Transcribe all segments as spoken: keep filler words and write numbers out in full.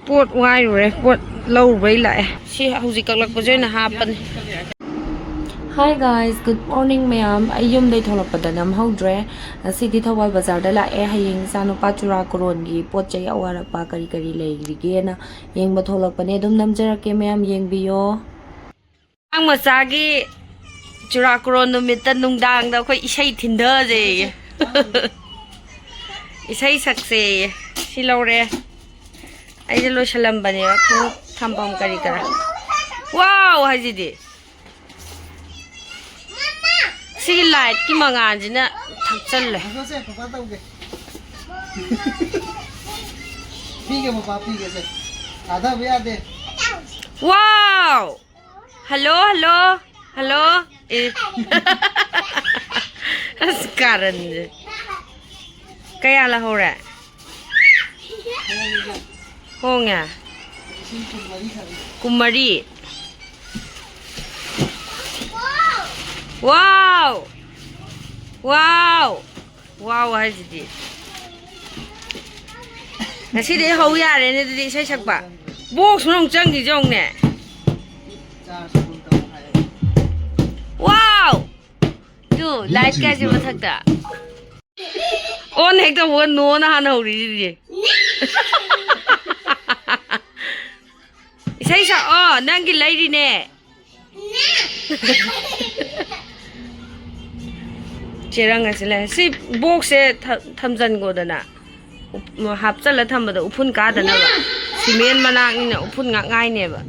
ꯄꯣꯠ ꯋꯥꯏꯔꯨꯔꯦ, ꯄꯣꯠ ꯂꯧꯔꯨꯕꯩ ꯂꯥꯛꯑꯦ꯫ ꯁꯤ ꯍꯧꯖꯤꯛ ꯀꯛꯂꯛꯄꯁꯦ ꯑꯣꯏꯅ ꯍꯥꯞꯄꯅꯤ꯫ Hi guys, good morning ꯃꯌꯥꯝ꯫ ꯑꯩ ꯌꯨꯝꯗꯩ ꯊꯣꯛꯂꯛꯄꯗ ꯅꯝꯍꯧꯗ꯭ꯔꯦ꯫ ꯉꯁꯤꯗꯤ ꯊꯧꯕꯥꯜ ꯕꯖꯥꯔꯗ ꯂꯥꯛꯑꯦ꯫ ꯍꯌꯦꯡ ꯏꯆꯥꯅꯨꯄꯥ ꯆꯨꯔꯥꯀꯣꯔꯣꯟꯒꯤ ꯄꯣꯠ ꯆꯩ ꯑꯋꯥꯠ ꯑꯄꯥ ꯀꯔꯤ ꯀꯔꯤ ꯂꯩꯔꯤꯒꯦꯅ ꯌꯦꯡꯕ ꯊꯣꯛꯂꯛꯄꯅꯦ꯫ ꯑꯗꯨꯝ ꯅꯝꯖꯔꯛꯀꯦ ꯃꯌꯥꯝ, ꯌꯦꯡꯕꯤꯌꯣ꯫ ꯑꯉꯥꯡ ꯃꯆꯥꯒꯤ ꯆꯨꯔꯥꯀꯣꯔꯣꯟ ꯅꯨꯃꯤꯠꯇ ꯅꯨꯡꯗꯥꯡꯗ ꯑꯩꯈꯣꯏ ꯏꯁꯩ ꯊꯤꯟꯊꯖꯩꯌꯦ꯫ ꯏꯁꯩ ꯁꯛꯁꯦꯌꯦ꯫ ꯁꯤ ꯂꯧꯔꯦ꯫ ꯑꯩꯁꯦ ꯂꯣꯏꯁꯜꯂꯝꯕꯅꯦꯕ, ꯈꯣꯡꯎꯞ ꯊꯝꯐꯝ ꯀꯔꯤ ꯀꯔꯥ꯫ ꯋꯥꯎ ꯍꯥꯏꯁꯤꯗꯤ꯫ ꯁꯤꯒꯤ ꯂꯥꯏꯠꯀꯤ ꯃꯉꯥꯜꯁꯤꯅ ꯊꯛꯆꯜꯂꯦ꯫ ꯉꯥꯏꯈꯣꯁꯦ, ꯄꯄꯥ ꯇꯧꯒꯦ꯫ ꯄꯤꯒꯦ, ꯄꯄꯥ, ꯄꯤꯒꯦꯁꯦ꯫ ꯊꯥꯗꯕ ꯌꯥꯗꯦ꯫ ꯋꯥꯎ! Hello, hello, hello. ꯑꯦ꯫ ꯑꯁ, ꯀꯥꯔꯟꯁꯦ꯫ ꯀꯌꯥ ꯂꯧꯍꯧꯔꯦ? ꯍꯣꯡꯉꯦ꯫ ꯀꯨꯟꯃꯔꯤ꯫ ꯋꯥꯎ! ꯋꯥꯎ! ꯋꯥꯎ ꯍꯥꯏꯁꯤꯗꯤ꯫ ꯉꯁꯤꯗꯤ ꯍꯧ ꯌꯥꯔꯦꯅꯦ ꯑꯗꯨꯗꯤ ꯏꯁꯩ ꯁꯛꯄ꯫ ꯕꯣꯛꯁ ꯃꯅꯨꯡ ꯆꯪꯈꯤꯁꯦ ꯌꯦꯡꯉꯨꯅꯦ꯫ ꯋꯥꯎ! ꯇꯨ, ꯂꯥꯏꯠ ꯀꯥꯏꯁꯦ ꯃꯊꯛꯇ꯫ ꯑꯣꯟ ꯍꯦꯛ ꯇꯧꯕꯒ ꯅꯣꯅ ꯍꯥꯟꯅ ꯍꯧꯔꯤꯁꯤꯗꯤ꯫ ꯏꯁꯩ ꯁꯛꯑꯣ, ꯅꯪꯒꯤ ꯂꯩꯔꯤꯅꯦ꯫ ꯆꯦꯔꯪ ꯑꯁꯤ ꯂꯩ꯫ ꯁꯤ ꯕꯣꯛꯁꯁꯦ ꯊ-, ꯊꯝꯖꯟꯒꯣꯗꯅ꯫ ꯎꯞ-, ꯍꯥꯞꯆꯜꯂ ꯊꯝꯕꯗ ꯎꯐꯨꯟ ꯀꯥꯗꯅꯕ꯫ ꯁꯤꯃꯦꯟ ꯃꯅꯥꯛꯅꯤꯅ ꯎꯐꯨꯟ ꯉꯥꯛ ꯉꯥꯏꯅꯦꯕ꯫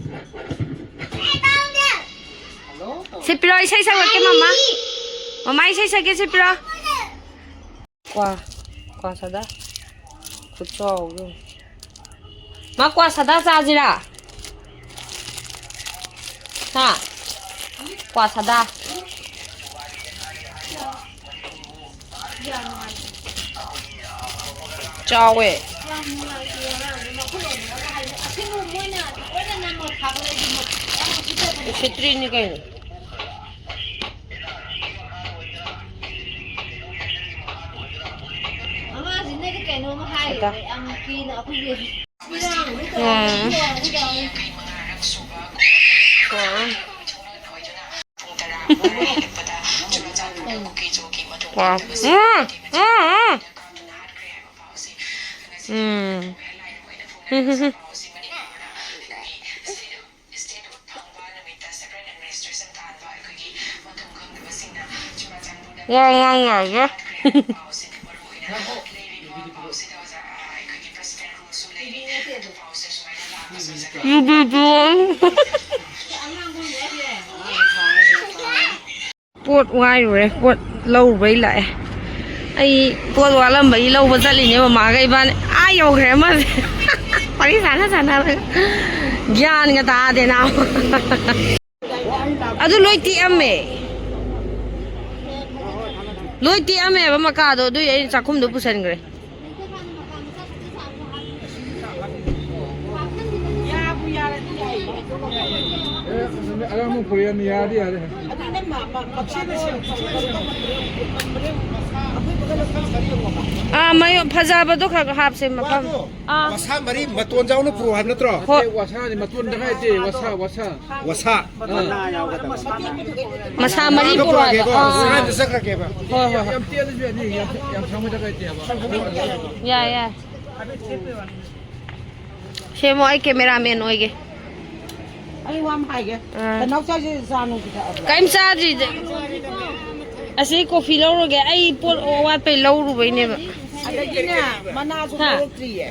ꯁꯤ ꯄꯤꯔꯣ, ꯏꯁꯩ ꯁꯛꯂꯛꯀꯦ ꯃꯃꯥ꯫ ꯃꯃꯥ ꯏꯁꯩ ꯁꯛꯀꯦ, ꯁꯤ ꯄꯤꯔꯣ꯫ ꯀ꯭ꯋꯥ, ꯀ꯭ꯋꯥ ꯁꯥꯗꯥ꯫ ꯈꯨꯠꯆꯥꯎꯗꯣ꯫ ꯃꯥ ꯀ꯭ꯋꯥ ꯁꯥꯗꯥ ꯆꯥꯁꯤꯔꯥ? ꯍꯥ? ꯀ꯭ꯋꯥ ꯁꯥꯗꯥ꯫ ꯆꯥꯎꯋꯦ꯫ ꯎꯁꯤꯠꯇ꯭ꯔꯤꯅꯤ ꯀꯩꯅꯣ꯫ ꯑꯉꯥꯡꯁꯤꯅꯗꯤ ꯀꯩꯅꯣꯝ ꯍꯥꯏꯔꯦ, ꯑꯗ꯫ ꯌꯥꯝ ꯀꯤꯅ ꯑꯩꯈꯣꯏꯒꯤ ꯎꯝ꯫ ꯎꯝ꯫ ꯋꯥ꯫ ꯎꯝ, ꯎꯝ, ꯎꯝ꯫ ꯎꯝ꯫ ꯋꯥ ꯉꯥꯡ ꯌꯥꯏꯌꯦ꯫ ꯄꯣꯠ ꯋꯥꯏꯔꯨꯔꯦ, ꯄꯣꯠ ꯂꯧꯔꯨꯕꯩ ꯂꯥꯛꯑꯦ꯫ ꯑꯩ ꯄꯣꯠ ꯋꯥꯠꯂꯝꯕꯒꯤ ꯂꯧꯕ ꯆꯠꯂꯤꯅꯦ, ꯃꯃꯥꯒ ꯏꯕꯥꯅꯤ꯫ ꯑꯥ ꯌꯧꯈ꯭ꯔꯦ ꯑꯃꯁꯦ꯫ ꯋꯥꯔꯤ ꯁꯥꯟꯅ ꯁꯥꯟꯅꯔꯒ ꯒ꯭ꯌꯥꯟꯒ ꯇꯥꯗꯦ ꯅꯥꯕ꯫ ꯑꯗꯨ ꯂꯣꯏ ꯇꯦꯛꯑꯝꯃꯦ꯫ ꯂꯣꯏ ꯇꯦꯛꯑꯝꯃꯦꯕ ꯃꯀꯥꯗꯣ, ꯑꯗꯨꯏ ꯑꯩꯅ ꯆꯥꯛꯈꯨꯝꯗꯣ ꯄꯨꯁꯟꯈ꯭ꯔꯦ꯫ ꯑꯦ, ꯑꯉꯥꯡ ꯐꯨꯔꯤꯠ ꯑꯅꯤ ꯌꯥꯔꯗꯤ ꯌꯥꯔꯦ꯫ ꯑꯥ, ꯃꯌꯣ-, ꯐꯖꯕꯗꯣ ꯈꯔ ꯈꯔ ꯍꯥꯞꯁꯦ ꯃꯐꯝ꯫ ꯑꯥ꯫ ꯋꯥꯁꯥ ꯃꯔꯤ ꯃꯇꯣꯟ ꯌꯥꯎꯅ ꯄꯨꯔꯛꯑꯣ ꯍꯥꯏꯕ ꯅꯠꯇ꯭ꯔꯣ? ꯍꯣꯏ꯫ ꯋꯥꯁꯥꯅꯤ, ꯃꯇꯣꯟꯗ ꯍꯥꯏꯗꯦ, ꯋꯥꯁꯥ, ꯋꯥꯁꯥ꯫ ꯋꯥꯁꯥ꯫ ꯑꯥ꯫ ꯃꯁꯥ ꯃꯔꯤ ꯑꯗꯨ ꯄꯨꯔꯛꯑꯣ ꯍꯥꯏꯕ꯫ ꯄꯨꯔꯛꯑꯒꯦꯀꯣ꯫ ꯑꯥ꯫ ꯁ꯭ꯋꯥꯏꯗ ꯆꯠꯈ꯭ꯔꯒꯦꯕ꯫ ꯍꯣꯏ, ꯍꯣꯏ, ꯍꯣꯏ꯫ ꯌꯥꯝ ꯇꯦꯜꯂꯁꯨ ꯌꯥꯅꯤ, ꯌꯥꯝ, ꯌꯥꯝ ꯁꯥꯡꯕ ꯗꯔꯀꯥꯔ ꯂꯩꯇꯦ ꯍꯥꯏꯕ꯫ ꯌꯥꯏ, ꯌꯥꯏ꯫ ꯁꯦꯝꯃꯣ, ꯑꯩ cameraman ꯑꯣꯏꯒꯦ꯫ ꯑꯩ ꯋꯥ ꯑꯃ ꯍꯥꯏꯒꯦ꯫ ꯑꯥ꯫ ꯅꯅꯥꯎꯆꯥꯁꯦ ꯆꯥ ꯅꯨꯡ ꯄꯤꯊꯛꯑꯕ꯭ꯔꯥ? ꯀꯩꯝ ꯆꯥꯗ꯭ꯔꯤꯗ꯫ ꯑꯁꯤ coffee ꯂꯧꯔꯨꯒꯦ꯫ ꯑꯩ ꯄꯣꯠ ꯑꯋꯥꯠꯄꯩ ꯂꯧꯔꯨꯕꯩꯅꯦꯕ꯫ ꯑꯗꯒꯤꯅꯦ, ꯃꯅꯥꯁꯨ ꯍꯥ? ꯂꯧꯔꯛꯇ꯭ꯔꯤꯌꯦ꯫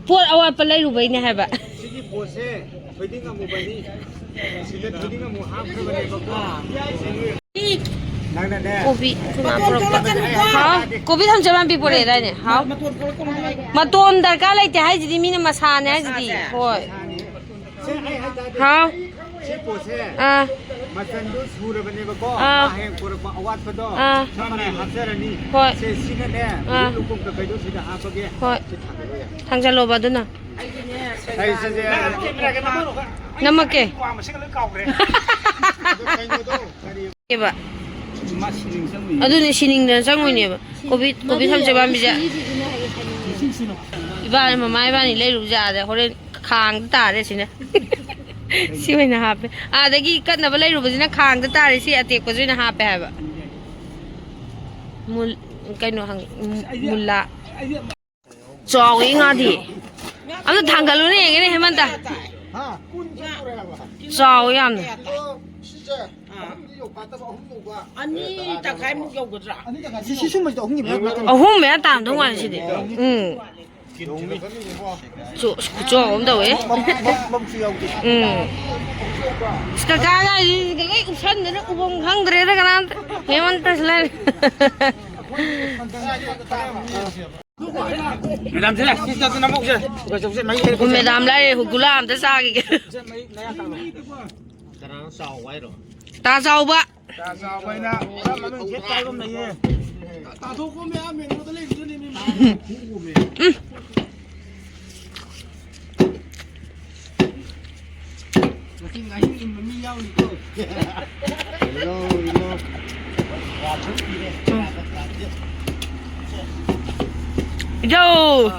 ꯄꯣꯠ ꯑꯋꯥꯠꯄ ꯂꯩꯔꯨꯕꯩꯅꯦ ꯍꯥꯏꯕ꯫ ꯁꯤꯒꯤ ꯄꯣꯠꯁꯦ ꯊꯣꯏꯗꯤꯡ ꯑꯃꯨꯕꯅꯤ꯫ ꯁꯤꯗ ꯊꯣꯏꯗꯤꯡ ꯑꯃꯨꯛ ꯍꯥꯞꯈ꯭ꯔꯕꯅꯦꯕꯀꯣ꯫ ꯑꯥ꯫ ꯅꯪꯅꯅꯦ꯫ ꯀꯣꯕꯤ ꯏꯃꯥ ꯄꯨꯔꯛꯄ꯫ ꯍꯥꯎ? ꯀꯣꯕꯤ ꯊꯝꯆꯦꯠ ꯃꯥꯟꯕꯤ ꯄꯨꯔꯛꯑꯦꯗꯥꯏꯅꯦ? ꯍꯥꯎ? ꯃꯇꯣꯟ ꯊꯣꯛꯂꯛꯀꯅꯨ ꯍꯥꯏ꯫ ꯃꯇꯣꯟ ꯗꯔꯀꯥꯔ ꯂꯩꯇꯦ ꯍꯥꯏꯁꯤꯗꯤ ꯃꯤꯅ ꯃꯁꯥꯅꯦ ꯍꯥꯏꯁꯤꯗꯤ꯫ ꯃꯁꯥꯁꯦ? ꯍꯣꯏ꯫ ꯁꯦ, ꯑꯩ ꯍꯥꯏ ꯇꯥꯔꯗꯤ ꯍꯥꯎ? ꯁꯤ ꯄꯣꯠꯁꯦ ꯑꯥ꯫ ꯃꯆꯟꯗꯣ ꯁꯨꯔꯕꯅꯦꯕꯀꯣ꯫ ꯑꯥ꯫ ꯃꯥ ꯍꯌꯦꯡ ꯄꯨꯔꯛꯄ ꯑꯋꯥꯠꯄꯗꯣ ꯑꯥ꯫ ꯆꯞ ꯃꯥꯟꯅꯩ ꯍꯥꯞꯆꯔꯅꯤ꯫ ꯍꯣꯏ꯫ ꯁꯦ, ꯁꯤꯅꯅꯦ, ꯑꯥ꯫ ꯂꯨꯀꯨꯝ ꯀꯀꯩꯗꯣ ꯁꯤꯗ ꯍꯥꯞꯄꯒꯦ꯫ ꯍꯣꯏ꯫ ꯁꯤ ꯊꯥꯡꯒꯠꯂꯣ ꯌꯥꯔꯦ꯫ ꯊꯥꯡꯖꯜꯂꯣꯕ ꯑꯗꯨꯅ꯫ ꯑꯩꯁꯦ ꯅꯝꯃꯛꯀꯦ꯫ ꯑꯗꯣ ꯀꯩꯅꯣꯗꯣ, ꯀꯔꯤ? ꯑꯦꯕ꯫ ꯑꯗꯨꯅꯦ ꯁꯤꯅꯤꯡꯗꯅ ꯆꯪꯉꯣꯏꯅꯦꯕ꯫ ꯀꯣꯕꯤ, ꯀꯣꯕꯤ ꯊꯝꯆꯦꯠ ꯄꯥꯝꯕꯤꯁꯦ꯫ ꯏꯕꯥꯅꯤ, ꯃꯃꯥ ꯏꯕꯥꯅꯤ ꯂꯩꯔꯨꯕꯁꯦ ꯑꯥꯗ ꯍꯣꯔꯦꯟ ꯈꯥꯡꯗ ꯇꯥꯔꯦ ꯁꯤꯅ꯫ ꯁꯤ ꯑꯣꯏꯅ ꯍꯥꯞꯄꯦ꯫ ꯑꯥꯗꯒꯤ ꯀꯠꯅꯕ ꯂꯩꯔꯨꯕꯁꯤꯅ ꯈꯥꯡꯗ ꯇꯥꯔꯦ, ꯁꯤ ꯑꯇꯦꯛꯄꯁꯤ ꯑꯣꯏꯅ ꯍꯥꯞꯄꯦ ꯍꯥꯏꯕ꯫ ꯃꯨꯜ-, ꯀꯩꯅꯣ ꯍꯪ-, ꯃꯨꯜꯂꯥ꯫ ꯆꯥꯎꯋꯤ ꯉꯥꯗꯤ꯫ ꯑꯝꯇ ꯊꯥꯡꯒꯠꯂꯨꯅꯦ ꯌꯦꯡꯒꯦꯅꯦ ꯍꯦꯃꯟꯇ꯫ ꯆꯥꯎꯋꯤ ꯌꯥꯝꯅ꯫ ꯑꯅꯤ ꯇꯪꯈꯥꯏꯃꯨꯛ ꯌꯧꯒꯗ꯭ꯔꯥ? ꯁꯤ ꯁꯤ ꯁꯨꯝꯕꯁꯤꯗ ꯑꯍꯨꯝꯒꯤ ꯃꯌꯥ ꯑꯍꯨꯝ ꯃꯌꯥ ꯇꯥꯔꯝꯗꯧ ꯃꯥꯜꯂꯦ ꯁꯤꯗꯤ꯫ ꯎꯝ꯫ ꯆꯣ-, ꯈꯨꯆꯣ ꯑꯃ ꯇꯧꯋꯦ꯫ ꯃꯕꯨꯛꯁꯨ ꯌꯥꯎꯗꯦ꯫ ꯎꯝ꯫ ꯑꯁ ꯀꯀꯥ ꯑꯉꯥꯡꯁꯤꯡꯁꯤꯒ ꯂꯣꯏ ꯎꯞꯁꯟꯗꯅ ꯎꯐꯝ ꯈꯪꯗ꯭ꯔꯦꯗ ꯀꯅꯥꯝꯇ꯫ ꯍꯦꯃꯟꯇ ꯁꯤꯂꯥꯏ꯫ ꯃꯦꯗꯥꯝꯁꯦ ꯁꯤ ꯆꯠꯇꯅ ꯑꯃꯨꯛꯁꯦ ꯆꯧꯁꯦ ꯃꯍꯤ ꯂꯩꯔꯦ꯫ ꯃꯦꯗꯥꯝ ꯂꯥꯏꯔꯦ ꯒꯨꯂꯥ ꯑꯝꯇ ꯆꯥꯈꯤꯒꯦ꯫ ꯀꯅꯥꯅꯣ ꯆꯥꯎꯕ ꯍꯥꯏꯔꯣ? ꯇꯥ ꯆꯥꯎꯕ꯫ ꯆꯥ ꯆꯥꯎꯕ ꯍꯥꯏꯅ ꯄꯨꯔꯥ ꯃꯅꯨꯡ ꯁꯦꯠ ꯀꯥꯏꯕ ꯑꯃ ꯂꯩꯌꯦ꯫ ꯇꯥꯊꯣꯛꯄ ꯃꯌꯥꯝ ꯃꯦꯟꯕꯗ ꯂꯩꯕꯗꯨꯅꯦ ꯃꯤ꯫ ꯉꯁꯤ ꯉꯥꯍꯤꯡ ꯏꯟꯕ ꯃꯤ ꯌꯥꯎꯅꯤꯀꯣ꯫ ꯏꯜꯂꯣ, ꯏꯜꯂꯣ꯫ ꯌꯧ꯫